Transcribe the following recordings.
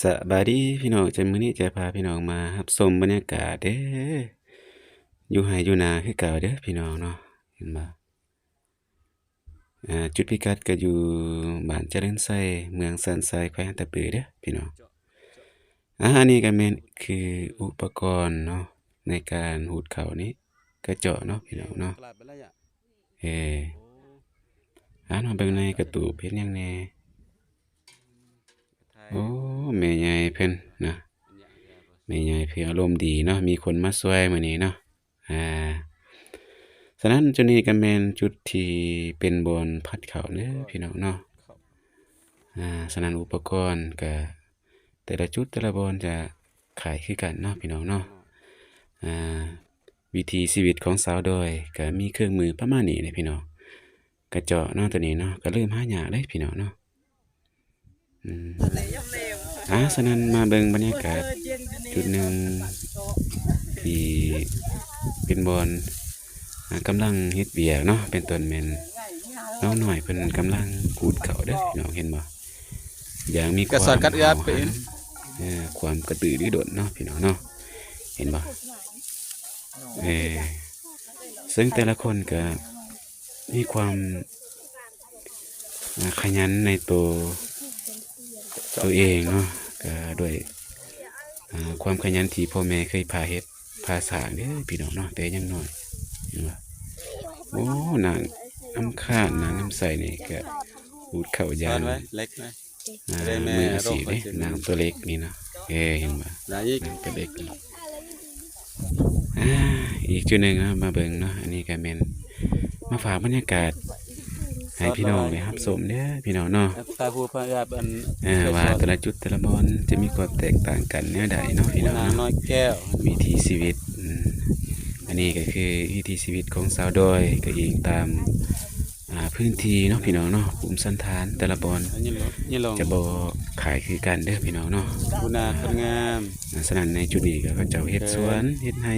ສະບາຍດີພີ່ນ້ອງ, ຈະ ມື້ນີ້ຈະພາພີ່ນ້ອງມາຮັບຊົມບັນຍາກາດເດ້ ຢູ່ໄຮ່ຢູ່ນາຄືເກົ່າເດີພີ່ນ້ອງເນາະ. ເຫັນບໍ່? ອ່າ ຈຸດພິກັດກໍຢູ່ບ້ານຈະເລີນໄຊ ເມືອງສັນໄຊ ແຂວງອັດຕະປືເດີພີ່ນ້ອງ. ອ່າ ອັນນີ້ກໍແມ່ນຄືອຸປະກອນເນາະ ໃນການຫູດເຂົ້ານີ້ ກະເຈາະເນາະພີ່ນ້ອງເນາະ. ເອີ ອ່າ ມາເບິ່ງໃນກະຕູບເຮັດຫຍັງແດ່. ໂອ້ ແມ່ໃຫຍ່ເພິ່ນນະ ແມ່ໃຫຍ່ເພິ່ນອາລົມດີເນາະ ມີຄົນມາຊ່ວຍມື້ນີ້ເນາະ. ອ່າ ສະນັ້ນຈຸດນີ້ກໍແມ່ນຈຸດທີ່ເປັນບ່ອນຜັດເຂົ້າເດີພີ່ນ້ອງເນາະ. ອ່າ ສະນັ້ນອຸປະກອນກໍແຕ່ລະຈຸດແຕ່ລະບ່ອນຈະຄ້າຍຄືກັນເນາະພີ່ນ້ອງເນາະ. ອ່າ ວິຖີຊີວິດຂອງຊາວດອຍກໍມີເຄື່ອງມືປະມານນີ້ແຫຼະພີ່ນ້ອງ. ກະເຈາະເນາະ ໂຕນີ້ເນາະ ກໍເລີ່ມຫາຍາກເດ້ພີ່ນ້ອງເນາະ. ອືມ ອ່າ ສະນັ້ນມາເບິ່ງບັນຍາກາດຈຸດໜຶ່ງທີ່ເປັນບ່ອນ ອ່າ ກຳລັງເຮັດວຽກເນາະ ເປັນຕົ້ນແມ່ນນ້ອງນ້ອຍເພິ່ນກຳລັງຂູດເຂົ້າເດີພີ່ນ້ອງ ເຫັນບໍ່? ຢ່າງມີຄວາມຫ້າວຫັນ ເອີ ຄວາມກະຕືລືດົນເນາະພີ່ນ້ອງເນາະ ເຫັນບໍ່? ເອີ ເຊິ່ງແຕ່ລະຄົນກໍ ມີຄວາມ ອ່າ ຂະຫຍັນໃນໂຕ ໂຕເອງເນາະ ກະດ້ວຍ ອ່າ ຄວາມຂະຫຍັນທີ່ພໍ່ແມ່ເຄີຍພາເຮັດພາສ້າງເດີພີ່ນ້ອງເນາະ ແຕ່ຍັງນ້ອຍ. ເຫັນບໍ່? ໂອ້ ນາງອຳຄານ ນາງອຳໄຊນີ້ກະຂູດເຂົ້າຢ່າງ ອ່າ ມືອາຊີບເດ້ ນາງຕົວເລັກນີ້ເນາະ. ເອີ ເຫັນບໍ່? ນາງຕົວເລັກນີ້. ອ່າ ອີກຈຸດໜຶ່ງເນາະ ມາເບິ່ງເນາະ ອັນນີ້ກໍແມ່ນມາຝາກບັນຍາກາດໃຫ້ພີ່ນ້ອງໄດ້ຮັບຊົມເດີພີ່ນ້ອງເນາະ ວ່າແຕ່ລະຈຸດແຕ່ລະບ່ອນຈະມີຄວາມແຕກຕ່າງກັນແນວໃດເນາະພີ່ນ້ອງເນາະ. ວິຖີຊີວິດ ອືມ ອັນນີ້ກໍຄືວິຖີຊີວິດຂອງຊາວດອຍ ກໍອີງຕາມ ອ່າ ພື້ນທີ່ເນາະພີ່ນ້ອງເນາະ ພູມສັນຖານແຕ່ລະບ່ອນຈະບໍ່ຄ້າຍຄືກັນເດີພີ່ນ້ອງເນາະ. ສະນັ້ນໃນຈຸດນີ້ກໍເຂົາເຈົ້າເຮັດສວນ ເຮັດໄຮ່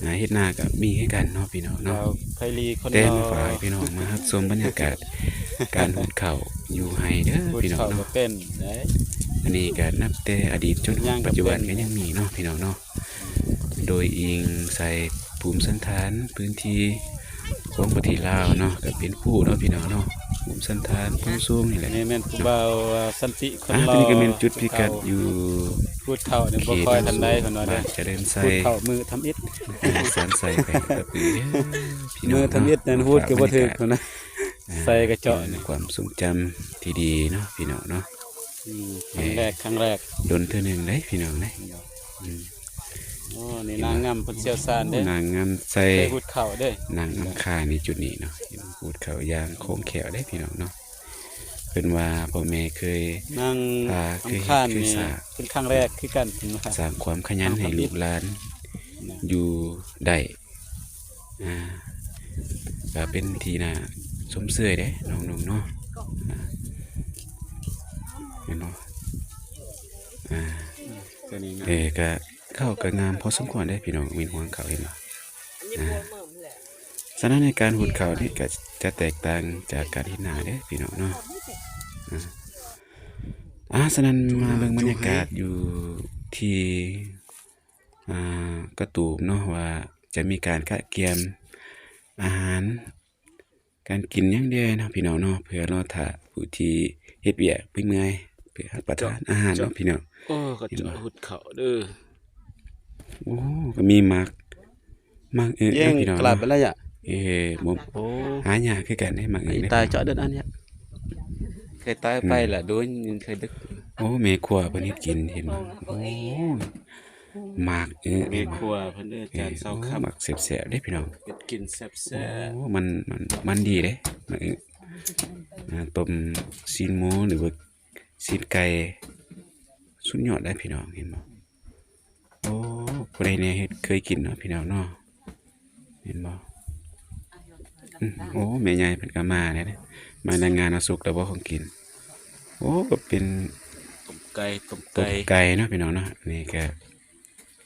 ອ່າ ເຮັດນາກໍມີຄືກັນເນາະພີ່ນ້ອງເນາະ. ແຕ່ມາຝາກໃຫ້ພີ່ນ້ອງມາຮັບຊົມບັນຍາກາດການຫູດເຂົ້າຢູ່ໄຮ່ເດີພີ່ນ້ອງເນາະ. ອັນນີ້ກໍນັບແຕ່ອະດີດຈົນຮອດປັດຈຸບັນກໍຍັງມີເນາະພີ່ນ້ອງເນາະ. ໂດຍອີງໃສ່ພູມສັນຖານພື້ນທີ່ຂອງປະເທດລາວເນາະ ກໍເປັນພູເນາະພີ່ນ້ອງເນາະ ພູມສັນຖານພູສູງນີ້ແຫຼະ. ນີ້ແມ່ນຜູ້ບ່າວສັນຕິຄົນຫຼໍ່. ອ່າ ຕົວນີ້ກໍແມ່ນຈຸດພິກັດຢູ່ ຂູດເຂົ້ານີ້ບໍ່ຄ່ອຍທັນໄດ້ເພິ່ນວ່າເດີ ບ້ານຈະເລີນໄຊ ຂູດເຂົ້າມື້ທຳອິດ ສັນໄຊ ແຂວງອັດຕະປືເດີພີ່ນ້ອງເນາະ. ມື້ທຳອິດນັ້ນຫູດກໍບໍ່ຖືກເພິ່ນນະ ໃສ່ກະເຈາະ ເປັນຄວາມຊົງຈຳທີ່ດີເນາະພີ່ນ້ອງເນາະ. ອືມ ຄັ້ງແລກ ຄັ້ງແລກ ດົນເທື່ອໜຶ່ງເດ້ພີ່ນ້ອງເດ້. ອືມ ໂອ້ ນີ້ນາງງາມເພິ່ນຊ່ຽວຊານເດ້ ນາງງາມໃສ່ ເຄີຍຫູດເຂົ້າເດ້ ນາງອຳຄານໃນຈຸດນີ້ເນາະ ຫູດເຂົ້າຢ່າງຄ່ອງແຄ້ວເດ້ພີ່ນ້ອງເນາະ. ເພິ່ນວ່າພໍ່ແມ່ເຄີຍ ນາງອຳຄານນີ້ເປັນຄັ້ງແລກຄືກັນ ເພິ່ນວ່າສ້າງຄວາມຂະຫຍັນໃຫ້ລູກຫຼານຢູ່ໄດ້. ອ່າ ກໍເປັນທີ່ໜ້າຊົມເຊີຍເດ້ນ້ອງໆເນາະ. ອ່າ ເຫັນບໍ່? ອ່າ ເອີ ກໍເຂົ້າກໍງາມພໍສົມຄວນເດ້ພີ່ນ້ອງ ມີຮວງເຂົ້າເຫັນບໍ່? ອ່າ ສະນັ້ນໃນການຫູດເຂົ້ານີ້ກໍຈະແຕກຕ່າງຈາກການເຮັດນາເດ້ພີ່ນ້ອງເນາະ. ອ່າ ສະນັ້ນມາເບິ່ງບັນຍາກາດຢູ່ທີ່ ອ່າ ກະຕູບເນາະ ວ່າຈະມີການກະກຽມອາຫານການກິນຫຍັງແດ່ເນາະພີ່ນ້ອງເນາະ ເພື່ອລໍຖ້າຜູ້ທີ່ເຮັດວຽກເມື່ອຍໆ ເພື່ອຮັບປະທານອາຫານເນາະພີ່ນ້ອງ. ໂອ້ ກະເຈາະຫຸດເຂົ້າເດີ. ໂອ້ ກໍມີໝາກ ໝາກອຶເນາະພີ່ນ້ອງເນາະ. ເອີ ບໍ່ ໂອ້ ຫາຍາກຄືກັນເດ້ໝາກອຶນີ້. ຕາຍເຈາະເດີອັນນີ້ ເຄີຍຕາຍໄປລະ ໂດຍເຄີຍດຶກ. ໂອ້ ແມ່ຄົວເພິ່ນເຮັດກິນເຫັນບໍ່? ໂອ້ ໝາກອຶ ແມ່ຄົວເພິ່ນເດີ ຈານເຊົາຄ່ຳ ໝາກແຊບໆເດ້ພີ່ນ້ອງ ເຮັດກິນແຊບໆ. ໂອ້ ມັນ ມັນ ມັນດີເດ້ໝາກອຶ. ອ່າ ຕົ້ມຊີ້ນໝູ ຫຼືວ່າຊີ້ນໄກ່ ສຸດຍອດເດ້ພີ່ນ້ອງ ເຫັນບໍ່? ໂອ້ ຜູ້ໃດແດ່ເຮັດເຄີຍກິນເນາະພີ່ນ້ອງເນາະ ເຫັນບໍ່? ອືມ ໂອ້ ແມ່ໃຫຍ່ເພິ່ນກໍມາແລ້ວເດ້ ມາລາຍງານວ່າສຸກແລ້ວບໍ່ຂອງກິນ. ໂອ້ ກໍເປັນຕົ້ມໄກ່ ຕົ້ມໄກ່ ຕົ້ມໄກ່ເນາະພີ່ນ້ອງເນາະ. ນີ້ກໍ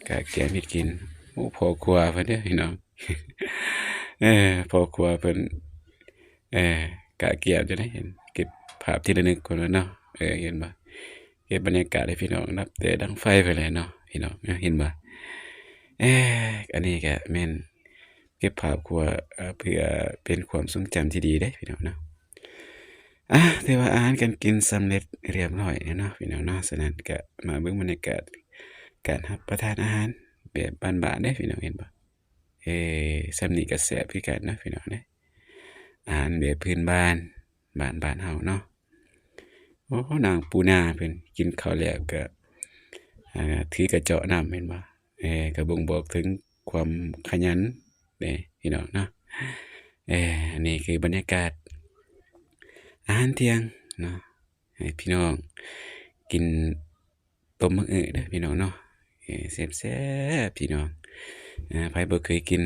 ກະກຽມເຮັດກິນ. ໂອ້ ພໍ່ຄົວເພິ່ນເດີພີ່ນ້ອງ. ເອີ ພໍ່ຄົວເພິ່ນ ເອີ ກະກຽມຢູ່ເດ້ ເຫັນ ເກັບພາບທີ່ລະນຶກກ່ອນເນາະ ເອີ ເຫັນບໍ່ ເກັບບັນຍາກາດໃຫ້ພີ່ນ້ອງ ນັບແຕ່ດັງໄຟພຸ້ນແຫຼະເນາະ ພີ່ນ້ອງເນາະ ເຫັນບໍ່ ເອີ ອັນນີ້ກະແມ່ນເກັບພາບຄົວ ເອີ ເພື່ອເປັນຄວາມຊົງຈຳທີ່ດີເດ້ ພີ່ນ້ອງເນາະ. ອາ ຖືວ່າອາຫານການກິນສຳເລັດຮຽບຮ້ອຍແລ້ວເນາະ ພີ່ນ້ອງເນາະ ສະນັ້ນກະມາເບິ່ງບັນຍາກາດການຮັບປະທານອາຫານແບບບ້ານໆເດ້ ພີ່ນ້ອງເຫັນບໍ່ ເອີ ສ່ຳນີ້ກະແຊບຄືກັນເນາະ ພີ່ນ້ອງເອີຍ ອາຫານແບບພື້ນບ້ານ ບ້ານ ບ້ານເຮົາເນາະ. ໂອ້ ນາງປູນາເພິ່ນກິນເຂົ້າແລ້ວກະ ອາ ຖືກະເຈາະນ້ຳ ເຫັນບໍ່ ເອີ ກະບົ່ງບອກເຖິງຄວາມຂະຫຍັນເດ້ ພີ່ນ້ອງເນາະ. ເອີ ອັນນີ້ຄືບັນຍາກາດອາຫານທ່ຽງເນາະ ໃຫ້ພີ່ນ້ອງກິນ ຕົ້ມໝາກອຶເດີພີ່ນ້ອງເນາະ ເອີ ແຊບໆ ພີ່ນ້ອງ ອາ ໃຜບໍ່ເຄີຍກິນ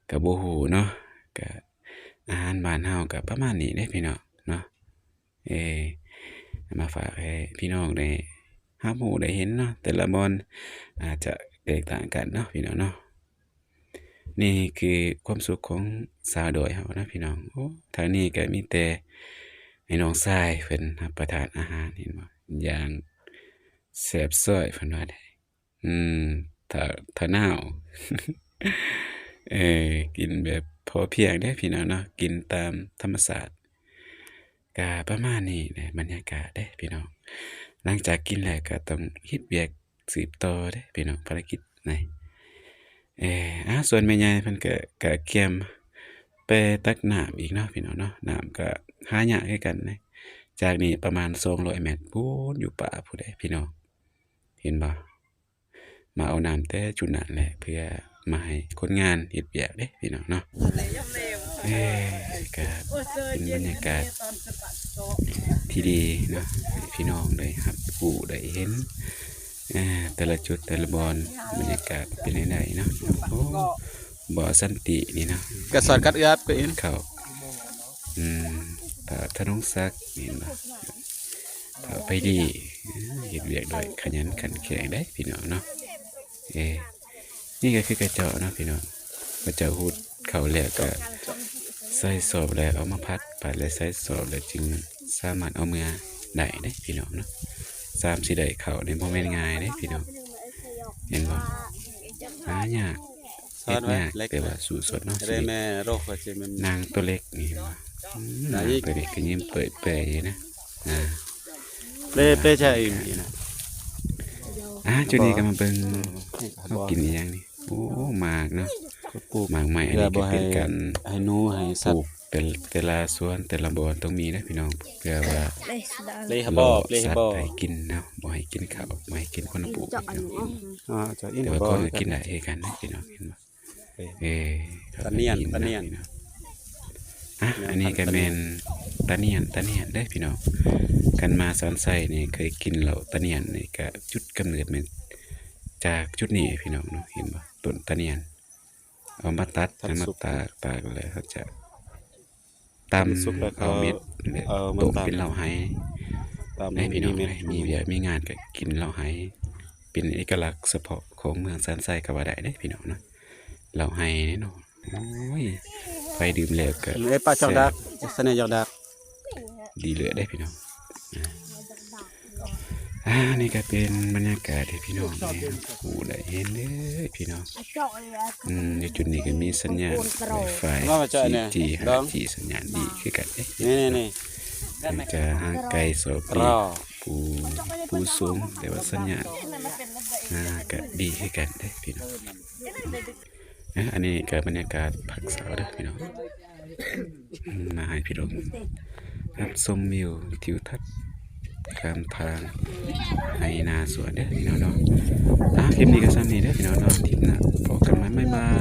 ກະບໍ່ຮູ້ເນາະ ກະອາຫານບ້ານເຮົາກະປະມານນີ້ເດ້ພີ່ນ້ອງເນາະ ເອີ ມາຝາກໃຫ້ພີ່ນ້ອງໄດ້ຮັບຮູ້ໄດ້ເຫັນເນາະ ແຕ່ລະບ່ອນອາດຈະແຕກຕ່າງກັນເນາະ ພີ່ນ້ອງເນາະ. ນີ້ຄືຄວາມສຸກຂອງຊາວດອຍເຮົານະພີ່ນ້ອງ ໂອ້ ທາງນີ້ກະມີແຕ່ໃຫ້ນ້ອງຊາຍເພິ່ນຮັບປະທານອາຫານ ເຫັນບໍ່ ຢ່າງແຊບຊ້ອຍເພິ່ນວ່າເດ້ ອືມ ຖ້າ ຖ້າໜາວ ເອີ ກິນແບບພໍພຽງເດ້ພີ່ນ້ອງເນາະ ກິນຕາມທຳມະຊາດ ກະປະມານນີ້ແຫຼະ ບັນຍາກາດເດ້ພີ່ນ້ອງ ຫຼັງຈາກກິນແລ້ວກະຕ້ອງເຮັດວຽກ ສືບຕໍ່ເດ້ພີ່ນ້ອງ ພາລະກິດໃນ ເອີ ອາ ສ່ວນແມ່ໃຫຍ່ເພິ່ນກະ ກະກຽມໄປຕັກນ້ຳອີກເນາະພີ່ນ້ອງເນາະ ນ້ຳກະຫາຍາກຄືກັນເດ້ ຈາກນີ້ປະມານສອງຮ້ອຍແມັດພຸ້ນ ຢູ່ປ່າພຸ້ນເດ້ພີ່ນ້ອງ ເຫັນບໍ່ ມາເອົານ້ຳແຕ່ຈຸດນັ້ນແຫຼະ ເພື່ອມາໃຫ້ຄົນງານເຮັດວຽກເດ້ພີ່ນ້ອງເນາະ ເອີ ກະເປັນບັນຍາກາດທີ່ດີເນາະ ໃຫ້ພີ່ນ້ອງໄດ້ຮັບຮູ້ໄດ້ເຫັນ ເອີ ແຕ່ລະຈຸດແຕ່ລະບ່ອນ ບັນຍາກາດເປັນແນວໃດເນາະ ໂອ້ ບໍ່ສັນຕິນີ້ເນາະ ກະສອດກັດເອື້ອບກະອິນເຂົ້າ ອືມ ພະທະນົງສັກ ເຫັນບໍ່ ພະໄພດີ ເຮັດວຽກດ້ວຍຂະຫຍັນຂັນແຂງເດ້ພີ່ນ້ອງເນາະ ເອີ ນີ້ກະຄືກະເຈາະເນາະພີ່ນ້ອງ ເຂົາເຈົ້າຫູດເຂົ້າແລ້ວກະໃສ່ສອບແລ້ວເອົາມາຜັດ ຜັດແລ້ວໃສ່ສອບແລ້ວຈຶ່ງສາມາດເອົາເມືອໄດ້ເດ້ພີ່ນ້ອງເນາະ ສາມຊິໄດ້ເຂົ້ານີ້ບໍ່ແມ່ນງ່າຍເດ້ພີ່ນ້ອງ ເຫັນບໍ່ ຫາຍາກ ເຮັດຍາກ ແຕ່ວ່າສູ້ຊົນເນາະ ຊີວິດ ນາງຕົວເລັກນີ້ເຫັນບໍ່ ອືມ ນາງຕົວເລັກກະຍິ້ມເປີດເຜີຍຢູ່ນະ ອາ ເປ ເປໃຈອີ່ນະ ອາ ຈຸດນີ້ກະມາເບິ່ງ ເຮົາກິນອີ່ຫຍັງນີ້ ໂອ້ ໝາກເນາະ ໝາກໄມ້ ອັນນີ້ກະເປັນການ ໃຫ້ໜູ ໃຫ້ສັດ ປູກແຕ່ ແຕ່ລະສວນ ແຕ່ລະບ່ອນຕ້ອງມີເດ້ພີ່ນ້ອງ ເພື່ອວ່າ ເລຍ ລໍ ເລຍ ໃຫ້ສັດ ບໍ່ ໃຫ້ກິນເນາະ ບໍ່ໃຫ້ກິນເຂົ້າ ບໍ່ໃຫ້ກິນຄົນປູກ ແຕ່ວ່າກ່ອນກະກິນໄດ້ຄືກັນເດ້ພີ່ນ້ອງ ເຫັນບໍ່ ເອີ ຕານຽນ ຕານຽນ ອາ ອັນນີ້ກະແມ່ນຕານຽນ ຕານຽນເດ້ພີ່ນ້ອງ ຄັນມາຊານໄຊນີ້ເຄີຍກິນເຫຼົ້າຕານຽນນີ້ກະ ຈຸດກຳເນີດແມ່ນຈາກຈຸດນີ້ພີ່ນ້ອງເນາະ ເຫັນບໍ່ ຕົ້ນຕານຽນ ເອົາມາຕັດ ເອົາມາຕາກ ຕາກແລ້ວເຂົາຈະ ຕຳເອົາເມັດ ແລະ ຕົ້ມເປັນເຫຼົ້າໄຮ ໃຫ້ພີ່ນ້ອງໄດ້ມີວຽກມີງານກະກິນເຫຼົ້າໄຮ ເປັນເອກະລັກສະເພາະຂອງເມືອງຊານໄຊກະວ່າໄດ້ເດ້ພີ່ນ້ອງເນາະ ເຫຼົ້າໄຮເນາະ ໂອ້ຍ ໃຜດື່ມແລ້ວກະ ເອີ ປາຈອກດັກ ສະເໜ່ຈອກດັກ ດີເລີດເດ້ພີ່ນ້ອງ ອາ ນີ້ກະເປັນບັນຍາກາດທີ່ພີ່ນ້ອງໄດ້ຮູ້ໄດ້ເຫັນເດີພີ່ນ້ອງ ອືມ ຢູ່ຈຸດນີ້ກະມີສັນຍານໄວໄຟ ສີ່ຈີ ຫ້າຈີ ສັນຍານດີຄືກັນເດ້ ນີ້ໆໆ ຈະຫ່າງໄກສອກຫຼີກ ພູ ພູສູງ ແຕ່ວ່າສັນຍານ ອາ ກະດີຄືກັນເດ້ພີ່ນ້ອງ ອາ ອັນນີ້ກະບັນຍາກາດພາກເຊົ້າເດີພີ່ນ້ອງ ມາໃຫ້ພີ່ນ້ອງຮັບຊົມວິວທິວທັດຂ້າມທາງໄຮ່ນາສວນເດີພີ່ນ້ອງເນາະ ອາ ຄລິບນີ້ກະສ່ຳນີ້ເດີພີ່ນ້ອງເນາະ ຄລິບໜ້າພໍ້ກັນໃໝ່ ບາຍບາຍ.